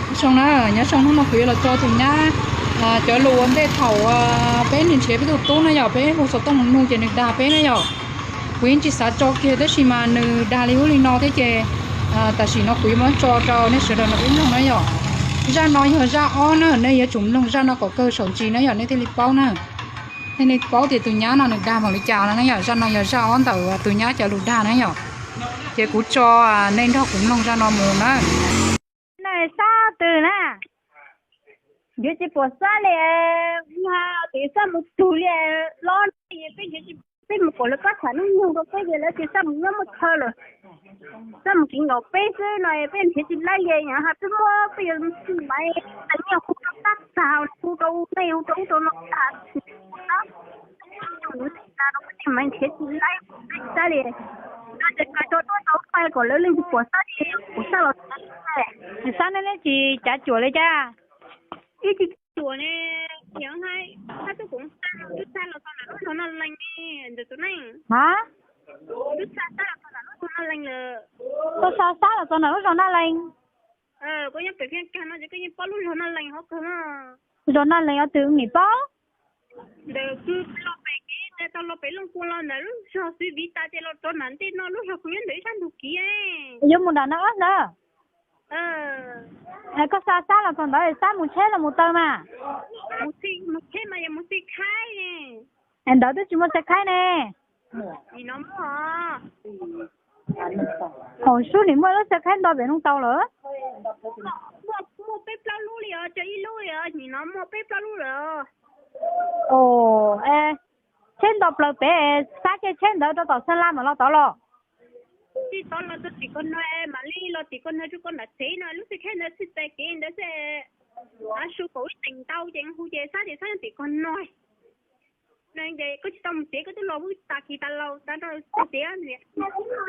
Nyob zoo na, nyob zoo, hnub no kuv yuav los tso tus nyab cov lus ua ntej thaum peb nrhiav peb tus tub na yom, peb hu xov tooj mus nug ces nws dag peb na yom. Kuv yeej tsis xav tso kiag tab sis mas nws dag li ub li no thiab ces tam sim no kuv yuav muab tso rau nej sawv daws no ib mloog na yom. Zaj no yog zaj ob na, nej yuav tsum mloog zaj no kom kawg saum ntsis na yom, nej thiaj li paub na. Nej, nej paub tias tus nyab no nws dag npaum li cas no na yom. Zaj no yog zaj ob ntawm tus nyab cov lus dag na yom. Ces kuv tso nej nrog kuv mloog zaj no mus na. Xab twg na? Yuav tsis pom Xab li, tus Xab mus tug li los, peb mus kom lawv pab tham hnub nyoog rau peb, lawv tias Xab mus nyob muaj chaw lawm, Xab mus kiv nkaus peb xwb no, peb nrhiav tsis laib li, yog hais peb muab peb yuav maiv tes nyiaj hu rau tab txag, hu rau nej, hu rau ub rau no tag, maiv nrhiav tsis laib Xab li. Ces kawg tso tuaj tau pais kom lawv leej twg pom Xab li, pom Xab los. Xab neb neb tsis cav cuam li cas? Ib tsis cuam ne, yog hais Xab tuaj koom Xab, Xab los txog nram lub zos Naj Lees ne, ntawm tus neej. Ha? Xab los txog nram lub zos Naj Lees lawm. Koj xa Xab los txog nram lub zos Naj Lees? Koj nyob pem Phiaj Kag no ces koj yeej paub lub zos Naj Lees hov kawg no. Zos Naj Lees os, twg nim paub? Ntawm kuv los pem kev tau los pem Looj Kuam los ntawm lub zos Xwm Viv tas ces los rau nram ntej no lub zos kuv nyob ntawm ib sab ntug kiv. Yuav mus nram no ntag. Koj xa Xab los txog ntawd, Xab mus tsheb los mus taw mas? Mus tsheb mas yog mus xe khaib. Ntawd twb tsis muaj xe khaib ne. Thaum xub nim muaj lub xe khaib nto pem Looj Tau lawm. Muaj peb plaub lub li os, tsuas ib lub li os, nim no muaj peb plaub lub lawm. Tsheb nto plaws pem, Xab caij tsheb ntawd rau tom Xeeb Las mam los tod los? Tsis tau los rau tim ko no, mam li los tim ko no rau koj nram tsev no, lub xe khaib ntawd txhij txais kev ntawd xwb. Av su kaum ib teev ntau ces hu ces Xab ces Xab nyob tim ko no. Koj tsis tau mus tsev, koj twb los mus tag kis tas laus tas nrho tag tsev,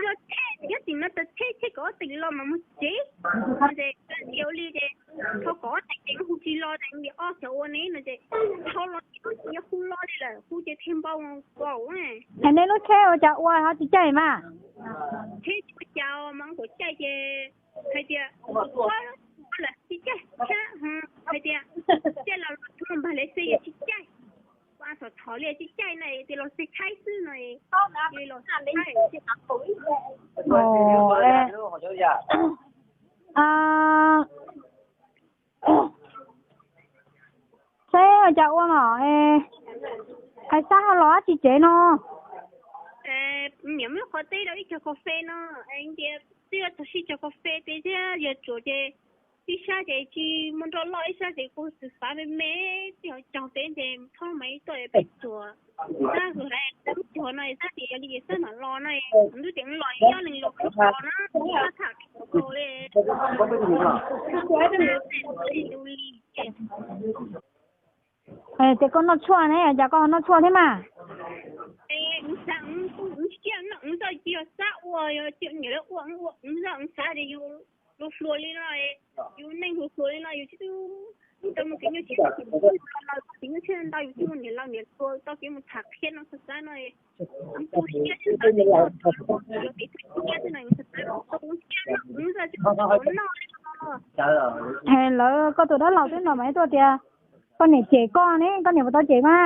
los tsheb nyob tim no tas tsheb, tsheb kaum ob teev los mas mus tsev. Ces ua li ces thaum kaum ob teev ces hu tsis los ces ob xyov ua ne no ces thaum los ces tsis yog hu los li lawm, hu ces thiaj npau kaum. Es nej lub tsheb ua cas ua ho tsis caij mas? Tsheb ua cas mas kaum caij ces hais tias lawm tsis caij, hais tias caij los los tsis muaj npag le xe yog tsis caij, ua thom thom li tsis caij na, tias los xe khaib xwb no, los Seb cas ua mas, hais Xab ho los dab tsi tsev no? Niam muab qhov teb rau ib cog kas fes no, tias twb txog sij cog kas fes tes thiab yog tsuas ces ib sab ces tsis muaj nroj loj, ib sab ces kuj xwm fav me me, txij hauv caug tes ces txhob mas ib tuaj peb tsuas. Xab zus lawm, Xab lub cuag no, Xab tias yog li ces Xab mam los no, ntub tias los nyob neeg los kub los na, Xab tham li. Ces koj noj tshuaj ne, cas koj ho noj tshuaj thiab mas? Xab ua, yog niam lawv ua, ua xav tias yus hluas hluas li no, yus neeg hluas hluas li no, yus tsis tau mus kev nyuaj siab, tsis tau mus kev nyuaj siab ntau, yus tsis muaj niam laus niam hluas tau kev mus tham qhia no xav xav no. Lawv koj tus dab laug twb no mas tuaj tias koj niam cem koj ne, koj niam puas tau cem koj na?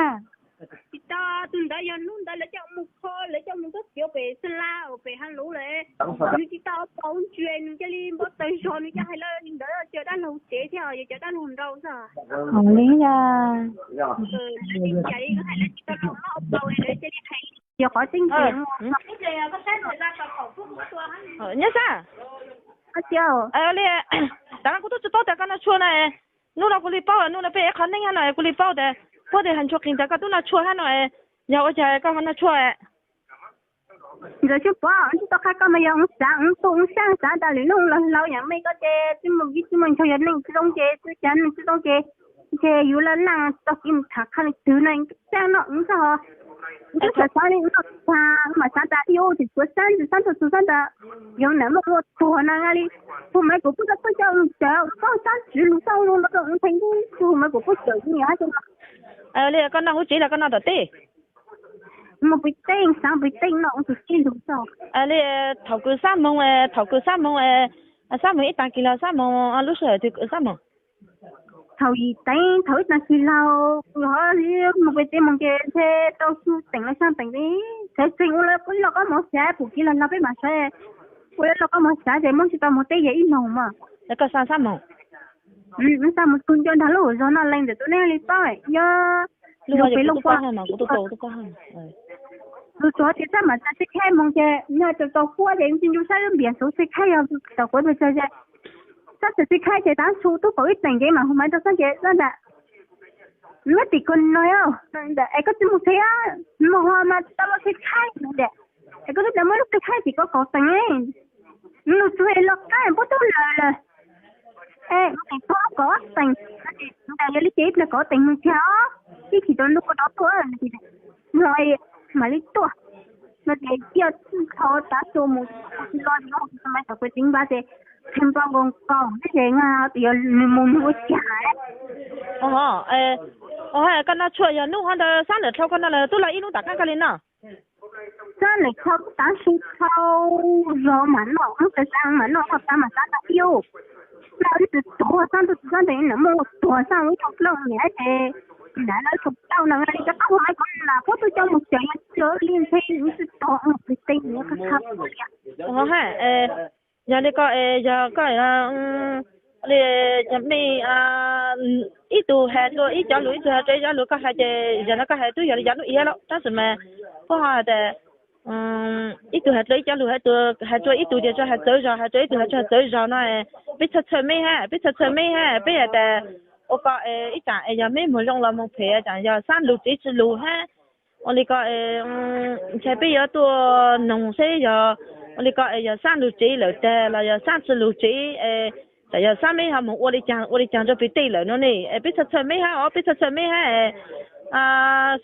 Tsis tau, tus ntawd yog hnub ntawd lawv coj mus kho, lawv coj mus txob txiav pem Xeeb Las pem Hab Lus lawm. Nws tsis tau paub ntsia, nws cia li npau taws zog, nws coj hais lawv li ntawd cov dab laug tsev thiab yog cov dab laug nraug xwb. Li cas li hais lawv tsis tau los paub, lawv cia li hais yog qhov tseeb tiag. Nyob Xab, li, tam no kuv twb tsis paub tias koj noj tshuaj na. Hnub no kuv li paub, hnub no peb ev qhov neeb no kuv li paub tias puab tias has ntshua qis tias koj twb noj tshuaj hab no, yog ua cas koj ho noj tshuaj? Ntxawm Tswb Pov, tsis tau qha koj mas yog ua xav ua tuj ua xaab xav tas lwm hnub los laus yam me koj ces tsis muaj viv tsis muaj ncaus, yog neeg tsis zoo ces tsis cas, neeg tsis zoo ces ces yus laj laj tau kev mus tham qha leej twg no, xaab no ua xav ho, xav xav li no, mas xav tas yus tsis tshua xaab, xaab txog txug xaab tas yog nam muaj ua tuag na li. Hu mas kuv pub rau peb cov lus tawv, koj xaab tswv lus xaab lus no rau ua ntheev, hu mas kuv pub cawm yus hab li. Koj noj hub tsev los koj noj tom teb? Mus pem teb, xav pem teb no ua tus tij lus xwb. Li thaum kws xab moog, thaum kws xab moog Xab moog ib taag kis laug, xab moog lub sij hawm twg xab moog? Thaum yim teev, thaum ib taag kis laug, kuv ho mus pem tsev moog ces ntshe tau xu teem los xyaa teem, txhais txheej ua lawv ib lo qab mov xyav, pum kis laug laug peb maam saib, ua lawv ib lo qab mov xyav ces muab tsi tau moog teb yog ib moog mas. Koj xaa xab moog? Xaa moog tug nco nrag lub zog no leej ntawm tus neb li paub, nyob lub pem looj kuaj. Tus tuav tias xab maam txav xib khaib moog ces nyob tau tau huab ces tsi ncu sab lub npias xuv xib khaib yog tau kuv pes tsawg ces sab txav xib khaib ces tav su tub paum ib teem ces mam hu maiv rau sab ces sab ntawd, muab tim koj no, es koj tsi mus tsev, moog ho mas tau los xib khaib es koj tub tas muab lub xib khaib tim koj kaum teem, nws tsuas los qab puab tub lawm lawm. Es mus teem tau kaum teem, ntawm yog li ces ib pliag kaum teem mus txhiaj os, ib chim rau ntuj koj rov tuaj, no mam li tuaj. No ces cia thaum tav su mus tsis los, maiv tau kuv txiv npab ces txheej npau nkaus nkaus xwb ces nws mus nws ua cas. Koj noj tshuaj yog nub ho ntawd xab ntawm dlhau koj noj los tub los ib hnub tom qaab koj li noj? Xab ntawm dlhau tav su dlhau zog mam noj, hnub tawm xab mam noj, noj tav mam xab tau ib ub. Noj ib tug tuag xab, ntuj txiv xab ntawm nws muaj ua tuag xab ib tug plooj niam ces nrad lawv tug tau no li cov qab hu maiv kuv lam puab tub coj mus tsev, yog tsi li ntshe nws tsi tuag ua plig teg nws qab qha li. Yog li ko es yog koj li, yog mej ib tug has dlua ib cov lug, ib tug has dlua ib cov lug, koj has ces yog no koj has tub yog li cov nub iab lawm, tab sis mas puab ho has tas ib tug has dlua ib cov lug, has dlua ib tug tias tsuas has txawv zog, has dlua ib tug has tsuas has txawv zog no, peb txhawj txhawj mej hab, peb txhawj txhawj mej hab, peb has tas ua ko ib tsam es yog mej moog zoo los moog phem, tsam yog xab lug tsev tsi lug hab. Ua li ko ntshe peb yuav tuaj noog seb yog ua li ko es yog xab lug tsev lawm tag los yog xab tsi lug tsev, tsam yog xab mej ho moog ua li caag ua li caag rua pem tej lawm no ne, es peb txhawj txhawj mej hab os, peb txhawj txhawj mej hab.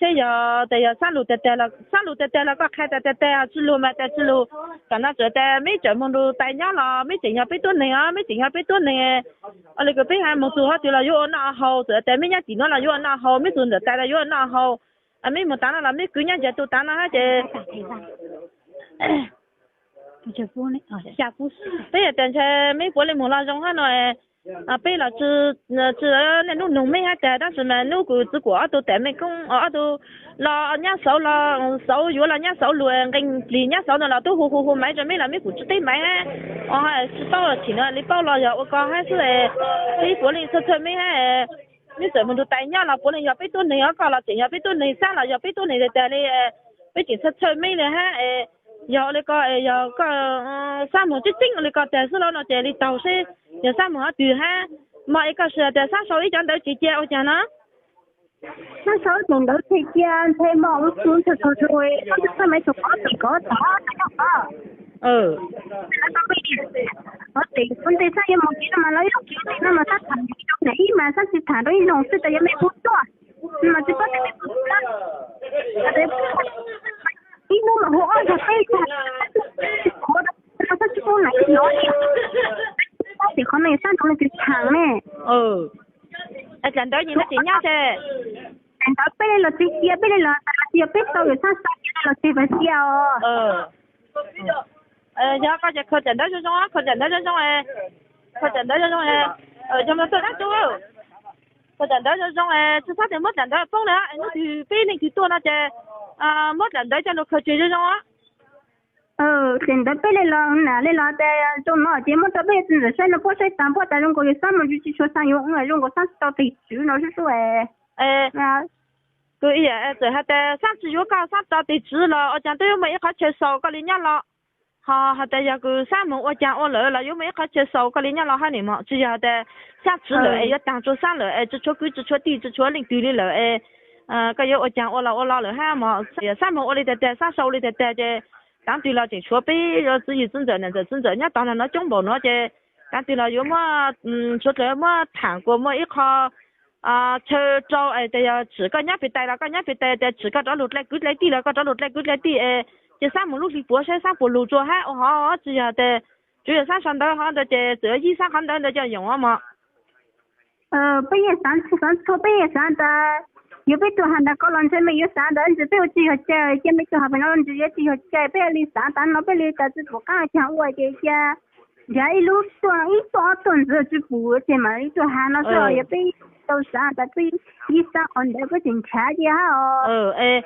Seb yog tas yog xab lug tag tag los, xab lug tag tag los koj qha tas tag tag, tsi lug mas tas tsi lug. Tam no txawm tas mej tseem moog nrug tais nyob los mej tseem yog peb tuab neeg os, mej tseem yog peb tuab neeg. Ua li ko peb has moog txug hov twg los yuav ua noj haus, txawm tas mej nyob tim nuav los yuav ua noj haus, mej txug ntawm tais los yuav ua noj haus. Mej moog tav no los mej kwv nyob ncav tug tav no hab ces peb has tas ntshe mej puav leej moog los zoo hab no. Peb los tsi, tsi niaj nub noog mej hab tas, tab sis mas nub kws txiv kuam ob tug tas mej koob ob tug los nyab xauv los xauv yuav los nyab xauv lug nqee plig nyab xauv no los tub hu hu hu maiv rua mej los mej kuj tsi teb maiv hab. Tsi paub tsim no li paub los yog ua ko hab xwb. Peb puav leej txhawj txhawj mej hab. Mej txawm moog nrug tais nyob los puav leej yog peb tuab neeg os, koj los tseem yog peb tuab neeg, xab los yog peb tuab neeg tag tag li. Peb tseem txhawj txhawj mej li hab. Yog ua li ko yog koj xab moog tseeb tseeb ua li ko tag xwb los no ces li taug seb yog xab moog hov twg hab. Mog es koj sim tas xab sau ib cov ntawv tsev cia ua caag no? Xab sau ib cov ntawv tsev cia ntshe mog, ua txug txhawj txhawj maiv tug kov tes kov tod tas nyob kov. Kov tes kov tes xab yuav moog tsev no mas los ib lub kiv tes no mas xab tham ib lub nam ib mas xab tsi tham rua ib noog xwb tas yog mej puab tuaj mas tsi paub tas mej puab tuaj. Ib hnub mas hu ob zag peb zag, xab tsi pub nam ib nov li. Xab tim qhov no yog xab nroo le tsi tham ne. Dlaim ntawv ces ntawv tsev nyob ces, dlaim ntawv peb le los tsev cia, peb le los tas los tsev, yog peb tau yawm xab sau ces le los tsev vas cia os. Yog koj ces khaws dlaim ntawv zoo zoo, khaws dlaim ntawv zoo zoo, khaws dlaim ntawv zoo zoo, yog mas tuaj dlaab tsi, khaws dlaim ntawv zoo zoo, tsi xob tas muab dlaim ntawv poob le, hnub twg peb leej twg tuaj no ces muab dlaim ntawv coj lug khaws tseg zoo zoo. Dlaim ntawv peb le los nam le los tas zoo no ces muab rau peb txiv ntxawm saib no, puab saib taag puab tas zoo nkaus yawm xab moog tsi tshua xaa yuav zoo nkaus xab tsi tau tes tswv no sub sub es. Kws ib yam txawm has tas xab tsi yuav koj xab tsi tau tes tswv los ua caag twb yuav muaj ib qhov chaw xaus koj li nyob los, ho has tas yog kws xab moog ua caag ua lawm los yuav muaj ib qhov chaw xaus koj li nyob los hab ne mog, tsi yog has tas xab tswv lawm es yuav taag tsua xab lawm es tsi tshuav kwv tsi tshuav tij tsi tshuav leej twg li lawm es koj yuav ua caag ua los ua los lawm hab mog. Yog xab moog ua li tag tag, xab sau ua li tag tag ces taav twg los tseem tshuav peb txiv yig txiv ntxawm nam ntxawm txiv ntxawm nyob tog no coob npaum nuav ces taav twg los yuav muab, tshuav dlawg muab tham kuas muaj ib qho chaw rau es tas yog tsim koj nyob pem tais los koj nyob pem tais, tas tsim koj rov lug dlai kwv dlai tij los koj rov lug dlai kwv dlai tij es, ces xab moog lub hli puav saib xab puas lug tsua hab ua hov, tsi yog tas tsuav yog xab sau ntawv hov ntawd ces txawm yij xab qhov ntawv ntawd coj yoom mog. Peb yeej xaav txhua, peb yeej xaav tas yog peb tug has ntawd koj los ntshe mej yuav xaav tas ntshe peb ua tsi yog cai, cia mej tug has pem no ntshe yuav tsi yog cai, peb li xaav tas no peb li tas tsi pum qaab caag ua ces cia Nrhiav ib lub tuaj ib tuaj ob tuaj ntxiv tsis pom ces mam li tuaj hais no xwb os. Yog peb tau xav tas peb ib xav qhov ntawd peb tseem nrhiav ces hab os.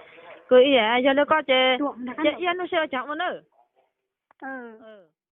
Kuv yog li koj ces cia ib hnub seb ua cas ua nawb.